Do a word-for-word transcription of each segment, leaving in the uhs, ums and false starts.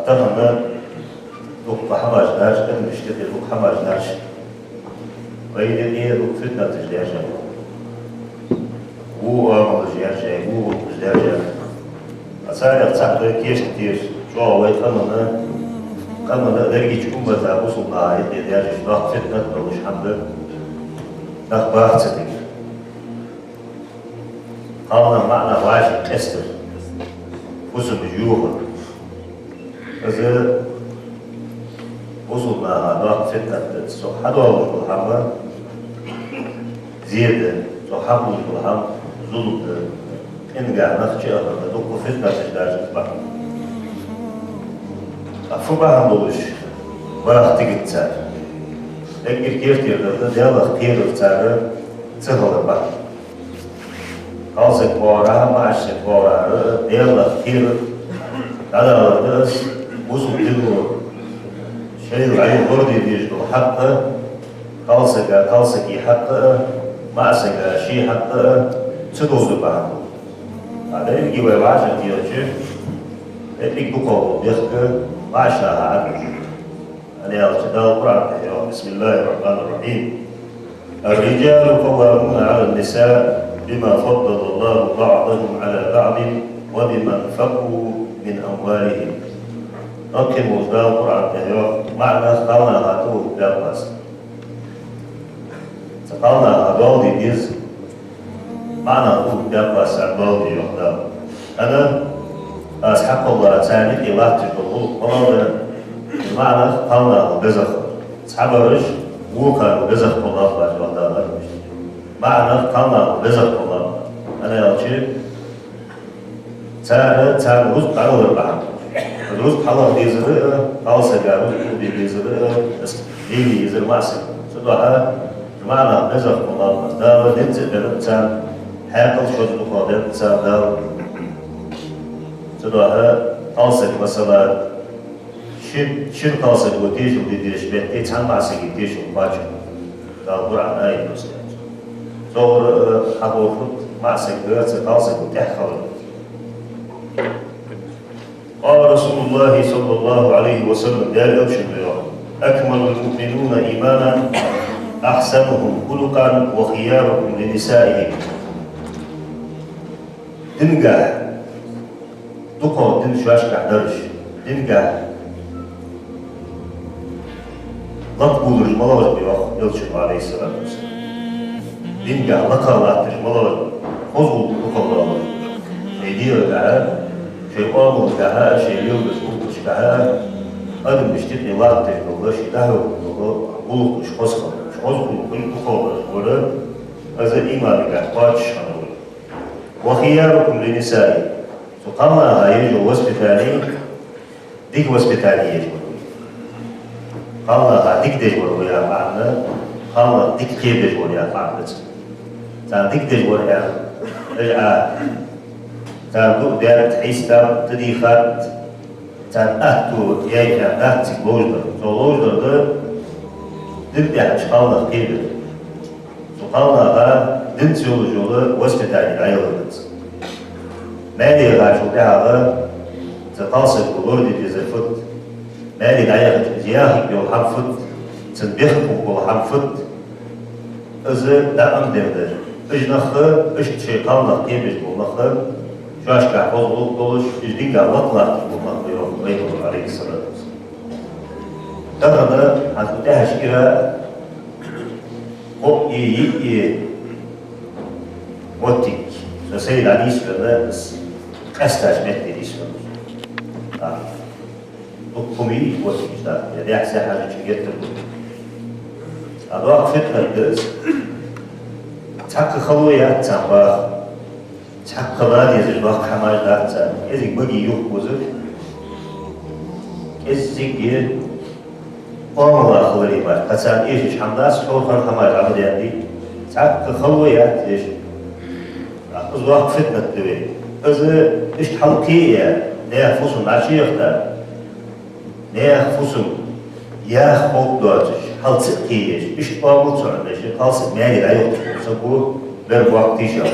Тахан дукха хӀамаш даьржа, адамашта юкъе дукха хӀамаш даьржа. Вай динах дукха фитнаташ даьржа. Во оамалаш даьржа, во гӀулакхаш даьржа. А царех цхьаккха кийчдаьр, чӀоагӀа вай къаманна, къаманна деррига уммата, бусалба наха юкъе даьржа доккха фитнат долаш хӀама да. Нах баха ца дезар. Кхалнах маӀа нах вӀаший къестар. Фусамаш йохар. Из бусалба наха доккха фитнат да. Цох хьадоалаш дола хӀама зе да, цох хьахулаш дола хӀама зулам да. Къинагахьа нах чуахар да, дукха фитнаташ даьржа бахьан. А фу бахьан долаш баха тигац цар? Эггара кертера дар да, Даьлах кхерар цар ца хилар бахьан. Кхалсаг боагӀарахьара, маӀача саг боагӀарахьара, Даьлах кхерар дӀадалар да из, бусалба дино шоайла дӀайоагӀа лораде дезаш дола хьакъ, кхалсага кхалсага хьакъ а, маӀа сага ший хьакъ а ца довзар бахьан. А деррига вай вӀашагӀтехача, деррига дукхагӀа бола бехк маӀача наха хьадаьд. ХӀана аьлча Дала Къуръан тӀа йоах: بسم الله الرحمن الرحيم. الرجال قوامون على النساء بما فضل الله بعضهم على بعض وبما أنفقوا من أموالهم. Доккхий волча Дала Къуръан тӀа йоах: маӀа нах кхалнаха тӀа укх баьпас. Цу кхалнаха доал де деза, маӀа нах укх баьпас цар доал де, йоах Дала. ХӀана? Аз хьакхоллара царна юкъе латташ дола гӀулакх малагӀа да? МаӀа нах кхалнахал безагӀа хилар. Цхьабараш вокхарел безагӀа хилалахь, йоах Дала. МаӀа нах кхалнахал безагӀа хилалахь. ХӀана аьлча, цар, царна рузкъа дӀадалар бахьан. Из рузкъа хьалха дезар а, кхалсага рузкъа де дезар а, из лелае езар маӀа саг. Цудухьа маӀа нах безагӀа хилалахь. Дала низ а беннаб царна, хьаькъал шозза дукхагӀа деннад царна Дала. Цудухьа кхалсаг, масала, шин, шин кхалсаго тешал де дезача метте цхьан маӀа сага тешал кхоачаш Дала Къуръан аят доссадаьд. Цох, э, хьахов фуд, маӀа саг цу кхалсаго тӀехьа хилар. قال رسول الله صلى الله عليه وسلم, Даьла Элчано йоах: أكمل المؤمنين إيمانا أحسنهم خلقا وخياركم لنسائهم. Дингахьа дукхагӀа дин шоашкахьа дараш, дингахьа лакхбувлараш малагӀаш ба, йоах Элчано, عليه الصلاة والسلام. Дингахьа лакхагӀа латтараш малагӀаш ба, хоза гӀулакх дукхагӀа долаш. Шоай дегӀагахьа, шоай оамалгахьа, шоай леладеча гӀулакхашкахьа, адамашта юкъе латташ дола, шоай дӀахьош дола гӀулакхаш хоза хилар. Хоза гӀулакхаш дукхагӀа долаш вар, из иманагахьа кхоачаш хиннав. وخياركم لنسائهم. Цу кхалнаха еш йола воспитани дика воспитани еш вар ва. Кхалнаха дика деш вар ва яха маӀан, кхалнах дика кхебеш вар яха маӀан да цун. Царна дика деш вар аьнна, уж а царна дуӀа даьд, хьийстад, тӀадийхад, царна аьттув яьй аьнна дац цига ловш дар. Цох ловш дар да дин тӀехьа кхалнах кхебар. Цу кхалнаха динца йолаш йола воспитани дӀаялар да цун. Маьре гӀачул тӀехьагӀа цу кхалсаго лораде дезар фуд? Маьре дӀаяхача из яхилга йола хӀама фуд? Цун бехк хургбола хӀама фуд? Из дӀаамдер да. Уж нах, иштта шоай кхалнах кхебеш бола нах, шоашкахьа хоза гӀулакх долаш, уж дингахьа лакхлатташ бола нах ба, йоах пайхамаро, عليه الصلاة والسلام. Тахан хьа тӀехьашкара кхоъ е, йиъ е моттиг со сайна дӀанийсвенна, аз къаьстача метте нийсвенна. А, дукха хӀама йий моттигаш да, е дехьа-сехьа хьажача геттара да. А доккха фитнат да из. Цхьаккха хало яц царна баха. Цхьаккха ла дезаш доккха хӀамаш дац царна. КӀезига баге юхабузар. КӀезига оамала хилари мара, кхы царна эшаш хӀама дац, хьо хӀара хӀамаш Ӏа ма даьдий. Цхьаккха хало яц эшаш. Из доккха фитнат да вай. Из иштта хьалкхеяь, наьха фусам дӀачуяхийта, наьха фусам яха ховргдоацаш, хьал ца а кхееш, иштта оамал ца Ӏомадеш, кхалсаг маьре дӀайохийташ вола саг ва бер боккха тийшаб.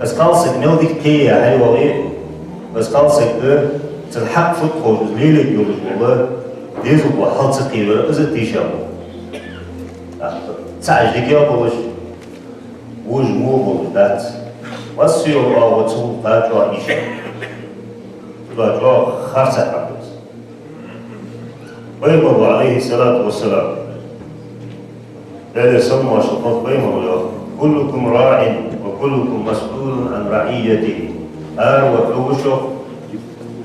Из кхалсаг мел дика кхеяь хьайоагӀе, из кхалсаг Цун хьакъ фуд ховш, из лелаергйолаш вола дезалхо хьал ца кхийвар, из тийшаболх. ЦаӀ дика болаш, вож во болаш дац. Массайола агӀо цу гӀулакха чӀоагӀа ийша. Цудухьа чӀоагӀа харцахьа хӀама да из. Пайхамара, Ӏалайхи ссалату вассалам, Даьлера салам-моаршал хилда, Пайхамара йоах: «كلكم راع وكلكم مسؤول عن رعيته». ХӀара ва хьу ва шох,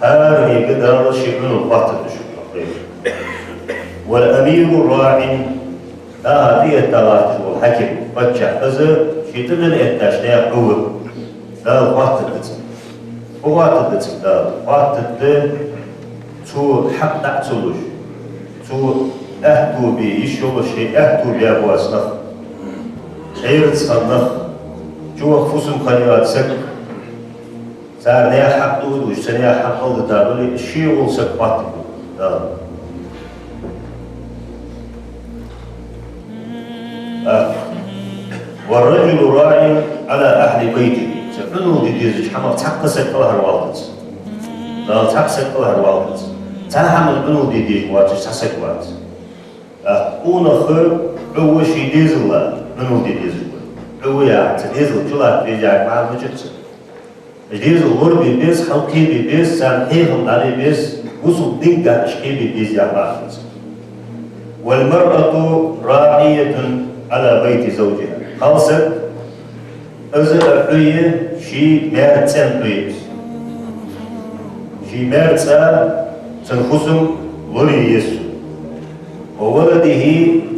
хӀаранега Дала ший Ӏуналла хоаттаргда шух, йоах Пайхамара. «والأمير راع», дӀахо тӀаэтта латташ вола хьаким, паччахь, из ший тӀа мел эттача наьха Ӏу ва. Дала хоаттаргда цунна. Фу хоаттаргда цунна Дала? Хоаттаргда, цо хьакъ дӀа ца луш, цо аьттув бе йиш йолаш, ший аьттув бе боаца нах, гӀерца хинна нах, чуваха фусам хинна йоаца саг, цар наьха хьакъ дуаш, цу наьха хьакъ кӀалдита бале, ший гӀулакх саг хоаттаргда Дала. А. «والرجل راع على أهل بيته». Цу Ӏуналла де дезача хӀамах цхьаккха саг кӀалхарвалац. Дала цхьаккха саг кӀалхарвалац. Цхьан хӀаман Ӏуналла де дезаш воацаш цхьа саг вац. А. Къонах Ӏу ва ший дезала Ӏуналла де дезаш вар. Ӏу ва яхар, цу дезала чулатта веза яхар маӀан лучаца. Дезал лорабе беза, хьалкхебе беза, царна хьехам дӀабе беза, бусалба динагахьа уж кхебе беза яхар маӀан да цун. «والمرأة راعية على بيت زوجها». Кхалсаг, из а Ӏу я, ший маьр-цӀен Ӏу я из. Ший маьр-цӀа, цун фусам лорае еза цо. «وولده»,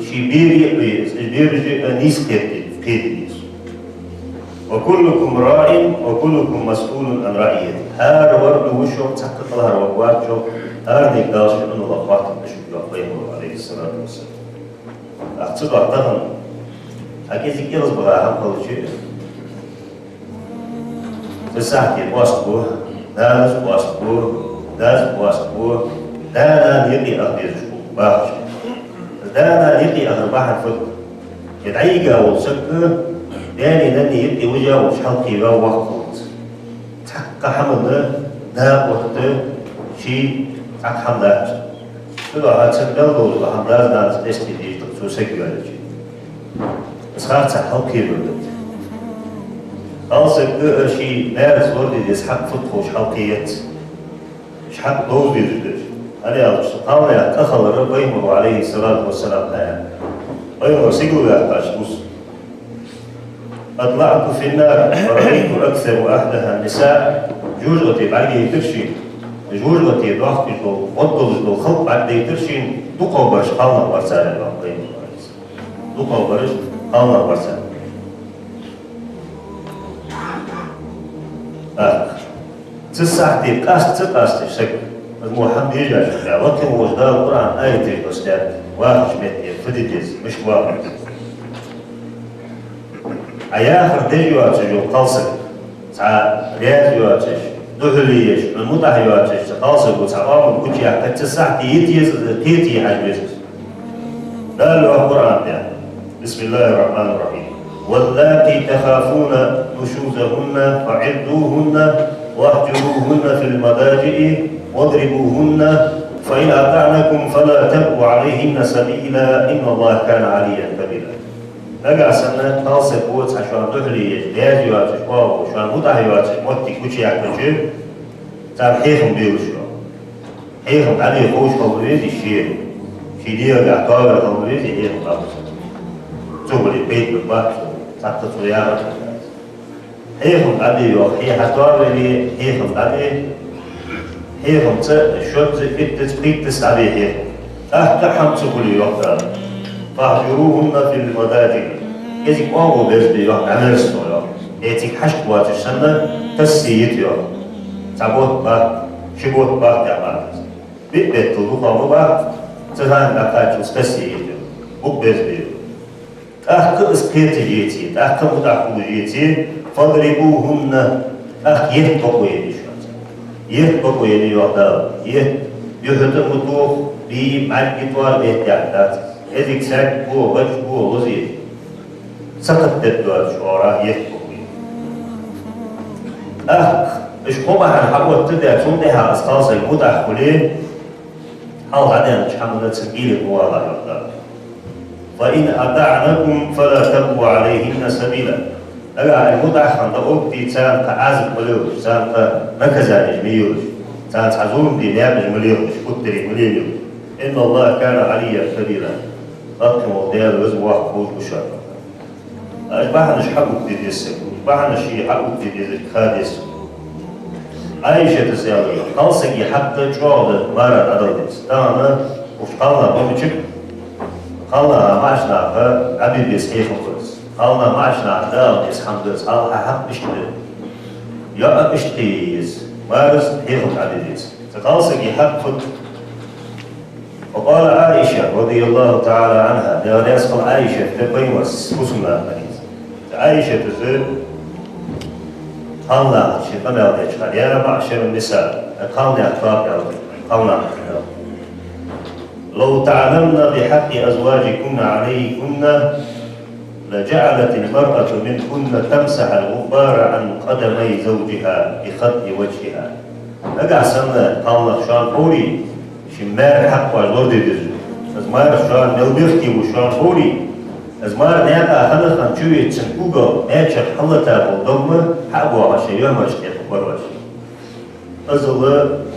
ший берий Ӏу я из, уж бераш а нийса кхетаде, кхетаде еза цо. «وكلكم راع وكلكم مسؤول عن رعيته». ХӀара вар а ва шох цхьаккха кӀалхарваргвац шох, хӀаранега Дала ший Ӏуналлах хоаттаргда шух, йоах Пайхамара, Ӏалайхи ссалату вассалам. ТӀаккха цудухьа тахан хьа кӀезига эгӀазбаха хӀама хилча, цу сахьте къоастабу, нанас къоастабу, дас къоастабу, да-нана юкъе аха дезаш хул бахача. Да-нана юкъе ахар бахьан фуд? Е дӀайига вола саг даьнеи наннеи юкъе вижа волча хьалкхеваь воккха хилац. Цхьаккха хӀаманна да отта ший цхьаккха хӀама дац. Цудухьа цун мел долаш дола хӀама дас-нанас къестаде дезаш да-кх цо саг ваьлча. Из харцахьа хьалкхевар да-кх. Кхалсаг а ший маьрца лораде деза хьакъ фуд ховш хьалкхеяц. Уж хьакъ довза дезаш да уж. ХӀана аьлча, цу кхалнаьха къа хилара Пайхамара, Ӏалайхи ссалату вассалам, хаьа. Пайхамар сигала ваьккхача бус: «أطلعت في النار فرأيت أكثر أهلها النساء». ЖожагӀате бӀаргаяйтар шийна. ЖожагӀате дохкаш дола, гӀоддолаш дола халкъ бӀаргадайтар шийна, дукхагӀбараш кхалнах бар царех, йоах Пайхамара. ДукхагӀбараш кхалнах бар царех. ТӀаккха цу сахьте къаста ца къасташ саг, из мо хӀама дезаш да, воккха волча Дала Къуръан аяташ доссадаьд, вахача метте фу де деза, мишта ваха деза. Ӏа яхар деш йоацаш йола кхалсаг, цхьа раьза йоацаш, духьале еш, Ӏа мутӀахьа йоацаш, цу кхалсаго цхьа оамал гучаяьккхача, цу сахьте йита еза, кхета хьажа веза из. Дала йоах Къуръан тӀа: بسم الله الرحمن الرحيم. «واللاتي تخافون نشوزهن فعظوهن واهجروهن في المضاجع واضربوهن فإن أطعنكم فلا تبغوا عليهن سبيلا إن الله كان عليا كبيرا». Нагахьа санна кхалсаго цхьа шоана духьале еш, раьза йоацаш, оаха шоана мутӀахьа йоацаш моттиг гучаяьккхача, царна хьехам белаш, йоах. Хьехам дӀабе ховш хила ма везий ше. Ший дегӀагахьа тоавар хила ма везий хьехам дӀабе. Цо бале пайда бергбац цунна, цхьаккха цо яхар. Хьехам дӀабе, йоах, хье хьатоавале, хьехам дӀабе. Хьехамца, шозза, иттаза, пхийттаза дӀабе хьехам. ТӀаккха хӀама ца хуле, йоах Дала: «فاهجروهن في المضاجع». КӀезига оагӀув берзабе, йоах, дӀамерза цо, йоах. Э, цига хьашт воацаш санна, тассе йита, йоах. Цхьа бутт баккха, ши бутт баккха, яхаш ма дац. Биъ беттал дукхагӀа ма баккха, цу хана дӀакхаччалца тассе йита, йоах. Букъ берзабе, йоах. ТӀаккха из кхеташ еце, тӀаккха мутӀахьа хулаш еце, «فاضربوهن», тӀаккха етта бокъо енна шоана. Етта бокъо енна, йоах Дала. Етта, юхьа тӀа ма тоха, бий, бӀарг тӀа тоара етта яхар дац. КӀезига саг бу, вач бу, лоза е. Сакхат дергдоацаш оагӀорахьа етта бокъо енна. ТӀаккха Иштта кхо бахьан хьаоттадаь, цул тӀехьагӀа из кхалсаг мутӀахьа хуле, хьалха дӀадаьннача хӀаманна цун кӀийлен ма валахь, йоах Дала. فإن أطعنكم فلا تبغوا عليهن سبيلا. Нагахьа уж мутӀахьа хинна дӀаоттадий, царна кхы Ӏазап ма лелаш, царна кхы наказанеш ма елаш, царна цхьа зулам де наькъаш ма лелаш, гуттарий ма лелаш. إن الله كان عليا كبيرا. Лакха волча Дала Веза-Воккха ховш ва шоана. Уж бахьанаш хьаоттаде деза саг, уж бахьанаш хьаоттаде деза ха деза. Ӏайшата аьлар, кхалсага хьакъ чӀоагӀа да мара дӀадала деза. Тахан уж кхалнах ба мича, кхалнаха маӀача наха Ӏобе беза хьехам ба из. Кхалнаха маӀача наха дӀаала деза хӀама да из, хьал хьа хьакъ иштта да. ЙоӀа иштта кхее еза, марас хьехам Ӏобе деза. Цу кхалсага хьакъ фуд? وقال عائشة رضي الله تعالى عنها, Даьла раьза хилва Ӏайшата, пайхамара хӀусамнана хиннай из. Ӏайшата из кхалнаха ший къамаьл деча хана: يا معشر النساء, кхалнаьха тоаба, аьлар, кхалнаха аьлар: لو تعلمن بحق أزواجكن عليكن لجعلت المرأة منكن تمسح الغبار عن قدمي زوجها بخد وجهها. Нагахьа санна кхалнах шоана ховре, ший маьра хьакъ оаш лораде деза. Из мар шоана мел бехке ва шоана ховре, из мар наькъа хана-хана чувеча, цун кугал маьчех хьаллата бола догма хьа а боагӀаш, шоай йоамашта тӀа бар оаш. Иззал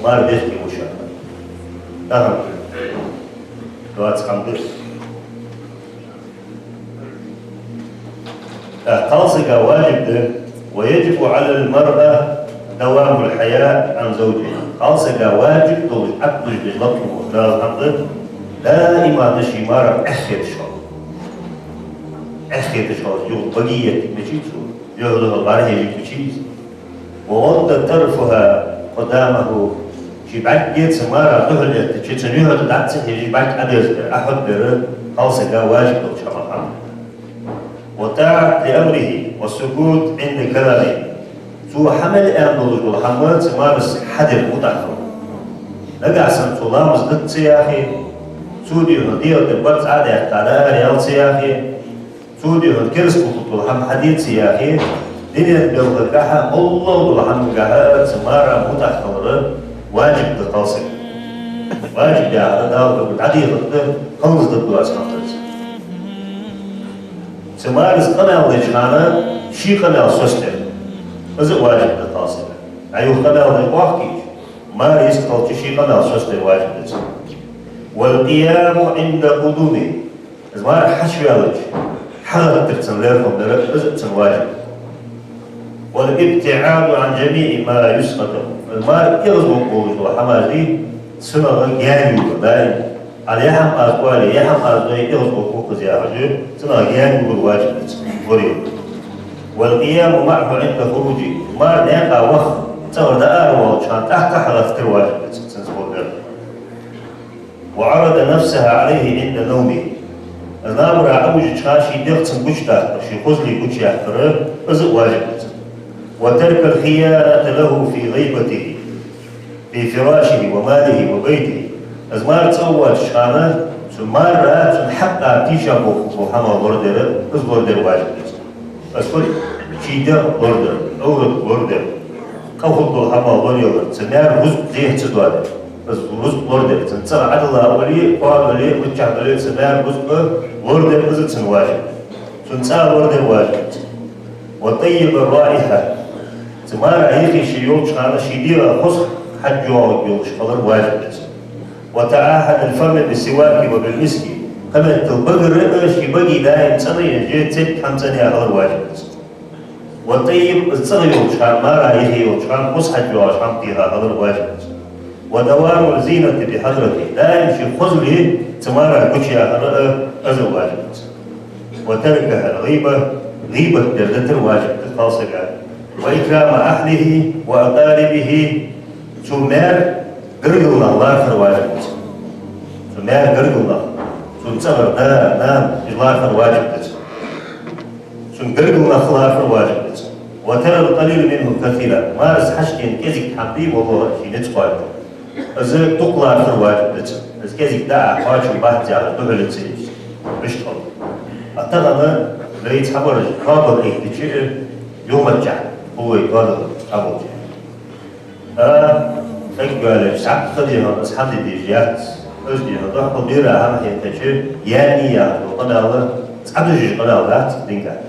мар бехке ва шоана. Тахан доаца хӀама да из. ТӀаккха кхалсага важиб да: ويجب على المرأة دوام الحياء عن زوجها. Кхалсага важиб долаш, Ӏаддуж деза лакха волча Дала хӀама да, даиман ший марах эхь хеташ хилар. Эхь хеташ хилар, юха баге етта мичай цо, юха духьал бӀарахьежа мичай из. وغض طرفها قدامه, ший бӀаргеца мара духьал эттача, цун юхьа тӀа дӀа ца хьежаш, бӀарг Ӏодерзабар, Ӏохьоргбар кхалсага важиб долча хӀамах хӀама. والطاعة لأمره والسكوت عند كلامه. Цо хьа мел аьнна долаш дола хӀама цу марас хьадар, мутӀахьа хилар. Нагахьа санна цо ламаз дац ца яхе, цо дийхьа дегӀа тӀа барзкъа Ӏодаьккха дӀаараяла ца яхе, цо дийхьа керастал хургдола хӀама хьаде ца яхе, дунен белхагахьа, моллагӀа дола хӀамагахьа цу мара мутӀахьа хилар важиб да кхалсага. Важиб яхар Дала хьога дӀадехар да, хӀанз да доаца хӀама да из. Цу марас къамаьл деча хана ший къамаьл соцадар, из а важиб да кхалсага. Ӏа юха къамаьл даь бахкийча, мар йистхилча ший къамаьл соцадар важиб да цун. والقيام عند قدومه. Из мар хьачуваьлча, хьалгӀаттар цун, лерхӀам бар, из а цун важиб. والابتعاد عن جميع ما يسخطه. Из мар эгӀазвуг болаш дола хӀамаш да, цунах гаьна ювлар, даим. Ала яхьам аз оале, яхьам аз дой, эгӀазвуг ва-кх из яхаш, цунах гаьна ювлар важиб да цун, лорае. والقيام معه عند خروجه. Мар наькъа ваха, цӀагӀара дӀаараваьлча хана тӀаккха хьалгӀаттар важиб да цун, цунца болх бер. وعرض نفسها عليه عند نومه. Из набара Ӏовижача хана ший дегӀ цунна гучадаккхар, ший хозал гучаяккхар, из а важиб да цун. وترك الخيانة له في غيبته في فراشه وماله وبيته. Из мар цӀавоалача хана цу марра, цун хьакъа тийша бола хӀама лорадар, из лорадар важиб да цун. Из фуд? Ший дегӀ лорадар, Ӏоврат лорадар, къа хургдола хӀама лораялар, цу маьра рузкъа зехьа ца доадар. Из рузкъа лорадар, цун цӀагӀа Ӏодилла вале, кхоана вале, миччахьа дале, цу маьра рузкъа лорадар, из а цун важиб. Цун цӀа лорадар важиб. وطيب الرائحة. Цу мара юхе ше йолча хана ший дегӀа хоза хьаж йоагӀаш йолаш хилар важиб да цун. وتعاهد الفم بالسواك وبالمسك. Кхыметтел багара а ший баге даим цӀенъеш, цӀенг хӀама цӀенъяь хилар важиб да цун. وطيب, из цӀагӀа йолча хана, мара юхе йолча хана, хоза хьаж йоагӀаш хӀама теха хилар важиб да цун. ودوام الزينة بحضرته. Даим ший хозал цу мара гучаяхар а, из а важиб да цун. وتركها الغيبة, гӀийбат дар дитар важиб да кхалсага. وإكرام أهله وأقاربه, цу маьра гаргара нах лархӀар важиб да цун. Цу маьра гаргара нах, цун цӀагӀара да, нана, уж лархӀар важиб да цун. Цун гаргара нах лархӀар важиб да цун. وترى القليل منه كثيرا. Марас хьаштена кӀезига хӀама дий, валлахӀи, ший низ кхоачаш, из дукха лархӀар важиб да цун. Из кӀезига дӀа а кхоачаш бац яхаш, духьале ца еш, мишта хилар. А тахан вайца хьабараш тоабах эттача, юхамаччахьа хул вай тоадала цхьаболчар. А, тӀаккха валлаш, цхьаккха дехьа, аз хьадийцар яц. Аз дехьа, дохьал бера хӀама хетача, яьннай яхаш дола къамаьл, цхьа дужаш къамаьл дац динагахь.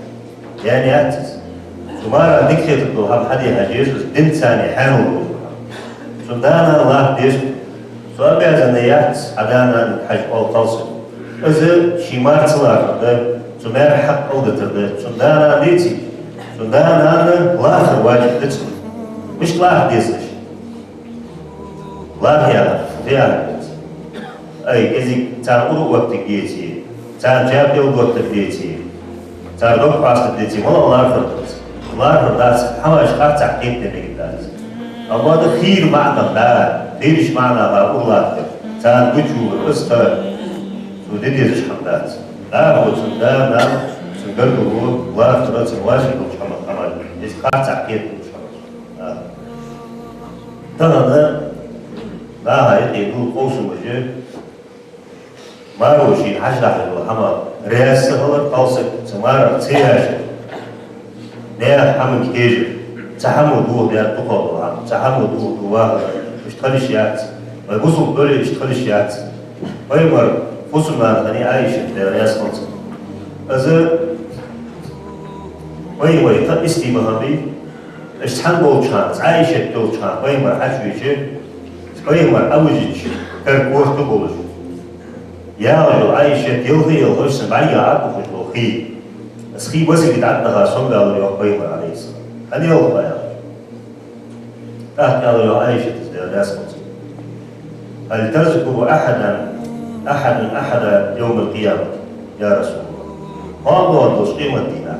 Яьннай яц из. Цу мара дика хетаргдола хӀама хьаде хьажа еза, динца хьанал долаш. Цун да-нана латтадеш, цо обязанный яц хьа да-нана хьажа, оал кхалсага. Из ший мар ца лархӀар да, цу маьра хьакъ кӀалдитар да. Цун да-нана деций, цун да-нана лархӀар важиб да цунна. Мишта лархӀа деза уж? ЛархӀа яхар, фу яхар да из? Ай, кӀезига царна ура оттаргдеций, царна чапӀел доттаргдеций, цар дог хьастаргдеций, мала лархӀар да из? ЛархӀар дац, хӀамаш харцахьа кхетаде мегаш дац. Амма да хийра маӀан да, хийрача маӀанах ура латтар, царна гучайовлар, из тӀа цо де дезаш хӀама дац. ДӀахо цун да-нана, цун гаргало лархӀар цунна важиб долча хӀамах, хӀамах, из харцахьа кхетаде долаш хӀамах. А. Тахан наха юкъе дола къовсамаш, маро шийна хьажа дахьаш дола хӀама раьза ца хилар, кхалсаг цу марах ца яшар, наьха хӀаманга хьежар, цхьа хӀамо дохадаьд дукхагӀа дола хӀама, цхьа хӀамо дохаду вахар, иштта хила йиш яц, вай бусалба доле иштта хила йиш яц. Пайхамара хӀусамнана хиннай Ӏайшат, Даьла раьза хилва цунна. Из вай, вай тӀа истий ма хиннабий, уж цхьана болча хана, цхьа Ӏайшат йолча хана пайхамар хьачувеча, пайхамар Ӏовижача кара корта болаш, ягӀаш йола Ӏайшат ялх-ялхаш цун бӀарга Ӏодухаш дола хий. Из хий масийтта тӀа дӀадаха сомаваьлар, йоах пайхамара, Ӏалайхи ссалам. ХӀана ялх ва, йоах? ТӀаккха аьлар, йоах, Ӏайшата, Даьла раьза хилва цунна: «هل تذكر أحدا، أحد أحدا يوم القيامة يا رسول الله؟» Кхоана доагӀаш долча къематдийнахьа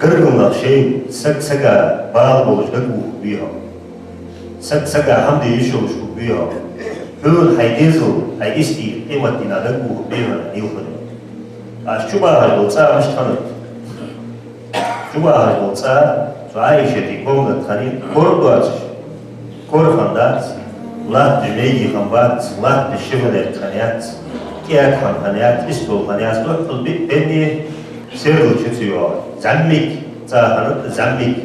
гаргара нах шоайла саг сага бала болаш дагавоаккхаргбий хьо? Саг сага хӀама де йиш йолаш хургбий хьо? Хьона хьай дезал, хьай истий къематдийнахьа дагавоаккхаргбий хьона, аьнна, йоах. Аз чубахаш бола цӀа мишта хиннад? Чубахаш бола цӀа, цу Ӏайшата комната хиннай, кора доацаш, кора хиннадац, латташ мегаргбац, латташ ши фанерг хиннаяц, кӀаьда хӀама хиннаяц, истол хиннаяц, духхьал биъ бенне сердал чу ца йоагӀаш. ЗӀамига цӀа хиннад, зӀамига.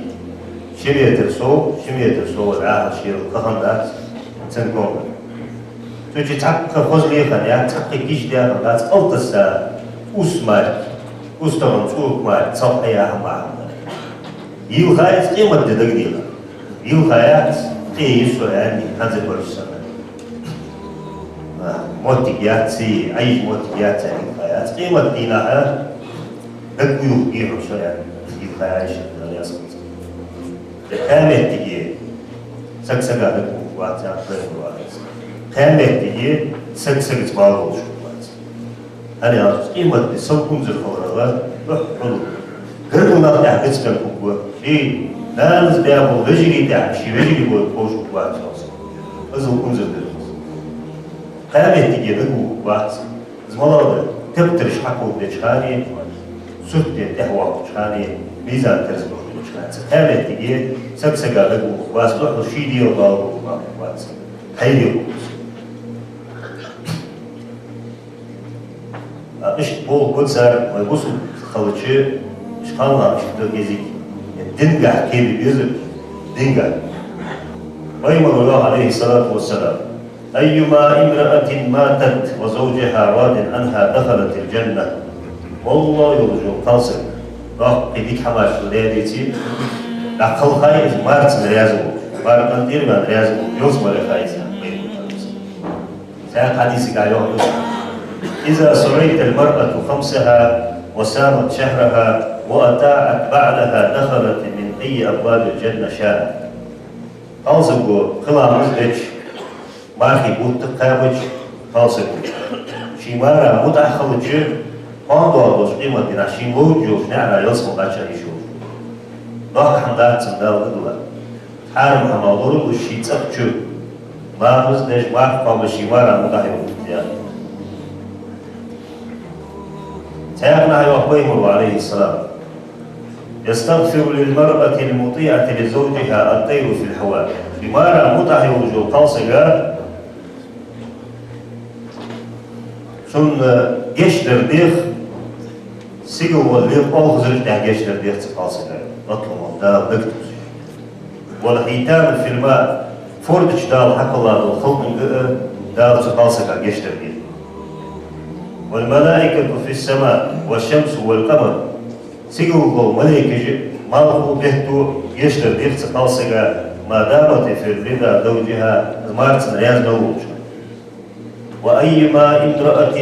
Ши метр сов, ши метр сов а хьал шерал ха хиннадац цун комната. Цу чу цхьаккха хозал хиннаяц, цхьаккха кийчдаь хиннадац, кӀалтӀасса ус мара, устагӀа цӀока мара, цхьа хьаяхьа мара. Йийлха яц къематди дагадехар. Йийлха яц, къе йисо аьнна, хӀанз бараш санна. А, моттиг яц, Ӏайш моттиг яц, йийлха яц. Къематдийнахьа дагавоаккхаргья хьо со, аьнна, йийлха Ӏайшата, Даьла раьза хилва цунна. Кхаь моттиге саг сага дагавоаккхаргвац, аьнна, пайхамара, Ӏалайхи ссалам. Кхаь моттиге саг сагаца бала болаш хургвац. ХӀана аьлча, къематди сел кунзара хиларах духхьал гаргара нах тӀехьа бицбенна хургва. Ший нанас баь бола вежарий тӀехьа ший вежарий бола кхоачаш хургвац цо. Из кунзара да. Кхаь моттиге дагавоаккхаргвац. Из малагӀа да? Тептараш хьакховдадеча хана, сурт тӀехвоаккхача хана, мизан-тераз бохкадеча хана. Цу кхаь моттиге саг сага дагавоаккхаргвац, духхьал ший дегӀа бала болаш хургвац. Хьайде хургва из. А, иштта болх ба цар, вай бусалба хилча, иштта хьалха иштта да кӀезига, динагахь кхебе беза, динагахь. Пайхамара йоах, Ӏалайхи ссалату вассалам: «أيما امرأة ماتت وزوجها راض عنها دخلت الجنة». ВаллахӀи, йоах, кхалсаг, доккхий дика хӀамаш даь деций, дӀакхалхай из мар цунна раьза волаш, мар къинтӀера ваьнна раьза волаш, ялсмале хай из, аьнна, пайхамара. Цхьаькха хьадисагахь йоах: «إذا صلت المرأة خمسها وصامت شهرها وأطاعت بعلها دخلت من أي أبواب الجنة شاءت». Кхалсаго кхы ламаз дича, мархий бутт кхаьбача, кхалсаго ший мара мутӀахьа хилча, кхоана доагӀаш долча къематдийнахьа шийна ловш йолча наӀарах ялсмале кхаьча йиш йолаш. Доккха хӀама дац цунна Дала дӀадала. Хьарам хӀамах лоралуш ший цӀагӀа чу ламаз деш, марха кхоабаш ший мара мутӀахьа йолаш я. Цхьаькханахьа йоах пайхамара, Ӏалайхи ссалам: «يستغفر للمرأة المطيعة لزوجها الطير في الهواء». Ший мара мутӀахьа йолаш йола кхалсага цунна гешт дар дех, сигала вола лела оалхазараш тӀехьа гешт дар дех цу кхалсага. Батло ма Дала дагатувсаш. والحيتان في الماء, форда чу Дала хьакхелла дола халкъ а, Дала цу кхалсагага гешт дар деза. والملائكة في السماء والشمس والقمر, сигалгӀолла малейкаш а, малхо а, бетто а гешт дар дех цу кхалсагага, ما دامت في رضا زوجها, мар цунна раьза мел волча. وأيما امرأة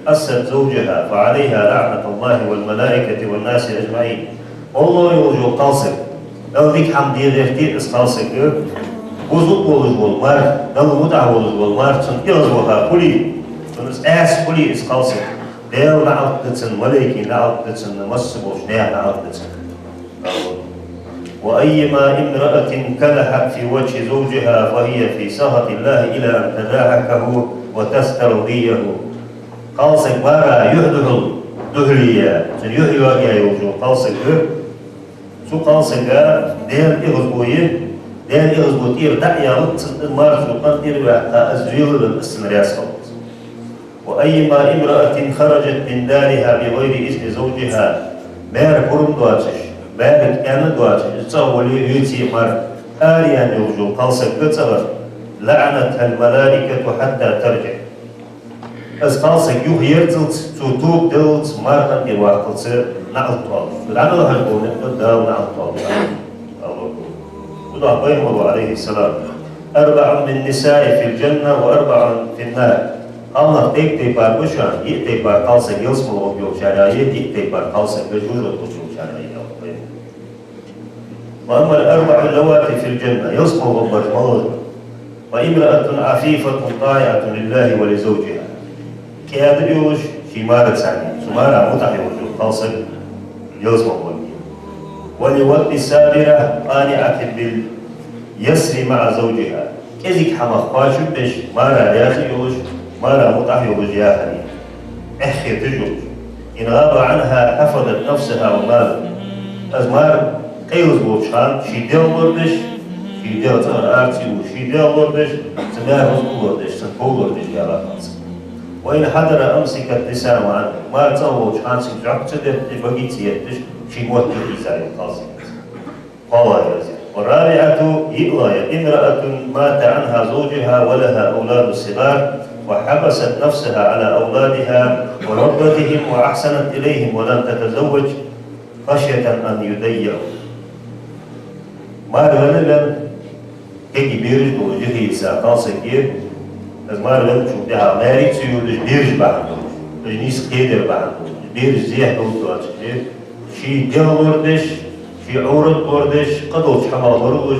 عصت زوجها فعليها لعنة الله والملائكة والناس أجمعين. АллахӀ йолча кхалсаг, мел дика хӀама де гӀерте из кхалсаг, бузукъ волаш вола мар, Далла мутӀахьа волаш вола мар цунна эгӀазваха хуле, цунна из Ӏаьса хуле из кхалсаг, Даьла наӀалт да цунна, малейкий наӀалт да цунна, масса болча наьха наӀалт да цунна. وأيما امرأة كلحت في وجه زوجها فهي في سخط الله إلى أن تضاحكه وتسترضيه. Кхалсаг мара юхь духьал духьале, цун юхь йоагаеш йолча кхалсага, цу кхалсага Даьла эгӀазло я, Даьла эгӀазло тӀера дӀа а яьлча, цун мар цу къинтӀера ваьккха, из велавенна, из цунна раьза хилац. وأيما امرأة خرجت من دارها بغير إذن زوجها, маьра пурам доацаш, маьрага аьнна доацаш, из цӀагӀа вале а, веце а мар, араяьнна йолаш йола кхалсаг цӀагӀара, لعنتها الملائكة حتى ترجع. Из кхалсаг юхаерзалца, цо тоба деллалца, мар къинтӀера ваккхалца наӀалт оал. Цу дӀа мел хьажа бола никъ Дала наӀалт оал. Цудухьа пайхамара, عليه السلام: أربع من النساء في الجنة وأربع في النار. Кхалнах тайп-тайпара ба шоана, диъ тайпара кхалсаг ялсмала гӀоргйолчарех я, диъ тайпара кхалсаг жожагӀате гӀоргйолчарех я, аьннад пайхамара. وأما الأربع اللواتي في الجنة, ялсмала гӀоргбараш малаш ба: وامرأة عفيفة طائعة لله ولزوجها. КӀаьда йолаш ший маьраца, цу мара мутӀахьа йолаш йола кхалсаг ялсмала гӀоргья. ولود صابرة قانعة باليسر مع زوجها. КӀезига хӀамах кхоачам беш, мара раьза йолаш, мара мутӀахьа йолаш яхар я. Эхь хеташ йолаш. إن غاب عنها حفظت نفسها ومالها. Из мар къайлаза волча хана ший дегӀ лорадеш, ший дегӀ цӀагӀара ара ца ювлаш, ший дегӀ лорадеш, цу маьра рузкъа лорадеш, цун ков лорадеш я йоах кхалсаг. وإن حضر أمسكت لسانها عنه. Мар цӀагӀа волча хана цига зӀок ца детташ, баге ца етташ, ший мотт юхаийца йоах кхалсаг. КхоалагӀа я из. والرابعة, йиълагӀа я: امرأة مات عنها زوجها ولها أولاد صغار فحبست نفسها على أولادها وربتهم وأحسنت إليهم ولم تتزوج خشية أن يضيعوا. Мар венна, венна, кегий бераш долаш юхаийца кхалсаг я, из мар венначул тӀехьагӀа маьре ца йодаш, бераш бахьан долаш, уж нийса кхедар бахьан долаш, бераш зехьа долаш доацаш, ший дегӀ лорадеш, ший Ӏоврат лорадеш, кхыдолча хӀамах лоралуш,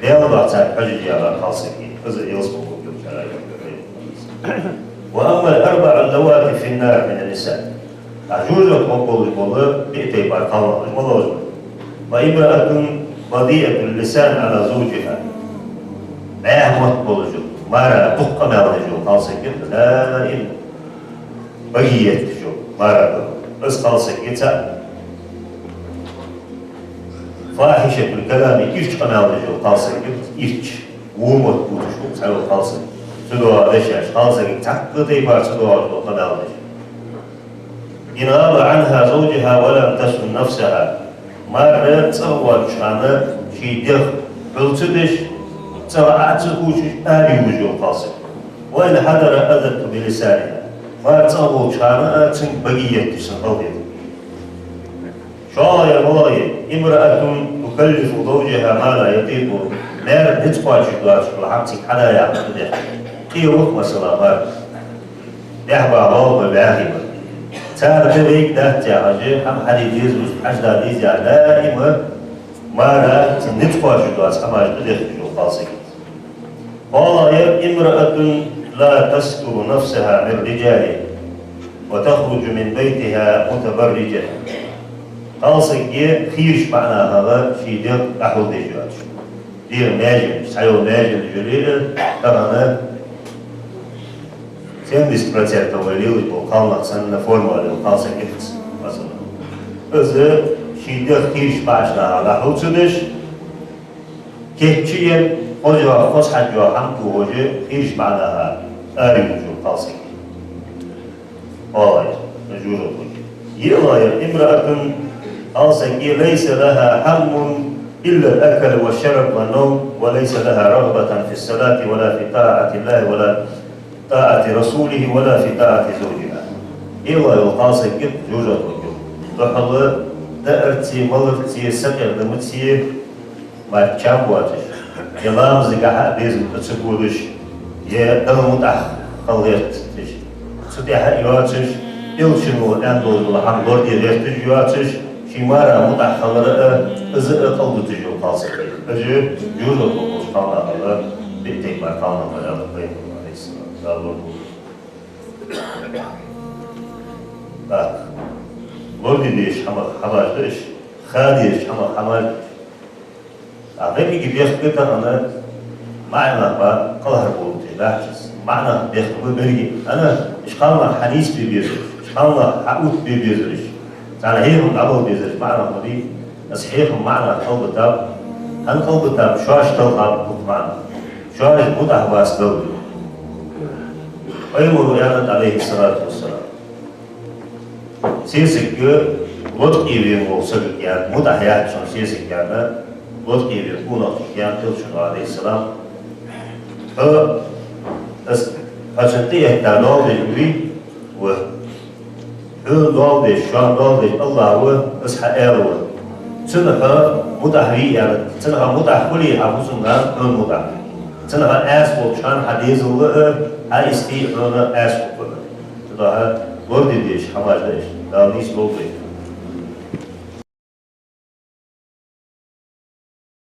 Даьла духьа царна хьожаш я йоах кхалсаг. Из ялсмала гӀоргйолчарех я. وأما الأربع اللواتي في النار من النساء. ТӀаккха жожагӀате гӀоргболаш бола диъ тайпара кхалнах, уж малаш ба: وامرأة بذيئة اللسان على زوجها. БӀаьха мотт болаш йола, мара дукха къамаьл деш йола кхалсаг я, даим баге етташ йола мара ба. Из кхалсаг я цаӀ. فاحشة الكلام, ирча къамаьл деш йола кхалсаг я, ирча, во мотт бувцаш ва цхьайола кхалсаг. Цудухьа дешаш, кхалсага цхьаккха тайпара цудухьа дола къамаьл деш. إن غاب عنها زوجها ولم تصن نفسها. Мар цӀагӀа воацача хана ший дегӀ хьул ца деш, цӀагӀа Ӏо ца кхувсаш, ара ювлаш йола кхалсаг. وإن حضر أذته بلسانها. Мар цӀагӀа волча хана а цунга баге етташ, цунна хала деш. ШоллагӀа я, малагӀа я: امرأة تكلف زوجها ما لا يطيق. Маьра низ кхоачаш доацаш дола хӀама цига хьаде яхаш ца деш. Къе ва-кх, масала, мар. Дехьа ба, гӀалгӀа ба, вӀаьхий ба. Царна тӀа вайга дац яхаш, хӀама хьаде деза, хьажа деза яхаш, даим мара цун низ кхоачаш доаца хӀамаш тӀадехкаш йола кхалсаг я. КхоалагӀа я: امرأة لا تستر نفسها من الرجال وتخرج من بيتها متبرجة. Кхалсаг я хийрача маӀа нахага ший дегӀ дӀахьулдеш йоацаш. ДегӀа маьженаш, цхьайола маьженаш йолаш, тахан семьдесят процентов вай лелаш бола кхалнах санна форма йола кхалсаг я-кх из, масала. Из ший дегӀ хийрача маӀача нахага дӀахьул ца деш, кийчъенна, хоза йоагӀа, хоза хьаж йоагӀа хӀама тохаш, хийрача маӀа наха ара ювлаш йола кхалсаг я. КхоалагӀа я, жожагӀате гӀоргйолаш. ЙиълагӀа я: امرأة, кхалсаг я: ليس لها هم إلا الأكل والشرب والنوم، وليس لها رغبة في الصلاة ولا في طاعة الله ولا طاعة رسوله ولا في طاعة زوجها. Ӏелла йола кхалсаг я жожагӀате йола. Духхьал даарца, маларца, сакъердамца мара чам боацаш, е ламазагахьа безам тӀа ца бодаш, е Далла мутӀахь хила гӀерташ, цу тӀехьа йоацаш, Элчано аьнна долаш дола хӀама лораде гӀерташ йоацаш, ший мара мутӀахь хилара а, из а кӀалдуташ йола кхалсаг я. Из жожагӀате болча кхалнахал биъ тайпара кхалнах ба, аьннад Пайхамара, Ӏалайхи ссалам, Дала лорадолда. Так. Лораде дезача хӀамах хьамаш да уж, ха дезача хӀамах хьамаш да уж. А вайцига бехк ба тахан маӀа нах ба кӀалхарбовла тӀа дахчас. МаӀа нах бехк ба беррига. Ана, уж кхалнах хьанийсбе безараш, уж кхалнах хьаоттабе безараш, царна хьехам дӀабала безараш маӀа нах ма бий. Из хьехам маӀа наха кӀалбитаб, хӀана кӀалбитаб, шоаш талхаб укх маӀа наха. Шоаш мутӀахь бац Далла. Пайхамара аьннад, Ӏалайхи ссалату вассалам, сесаг латкъе вена вола саг, аьннад, мутӀахь яц цун сесаг, аьннад, латкъе вена къонах, аьннад Элчано, Ӏалайхи ссалам. Хьо, из, хьо цунна тӀаэтта доал деш ва, ва. Хьона доал деш, шоана доал деш АллахӀ ва, из хьа аьла ва. Цунна хьо мутӀахь вий, аьннад. Цунна хьо мутӀахь хуле, хьа фусам-нана хьона мутӀахь. Цунна хьо Ӏаьса волча хана хьа дезал а, хьа истий а хьона Ӏаьса хургба. Цудухьа лораде дезача хӀамаш да уж, Дала нийсболба вай.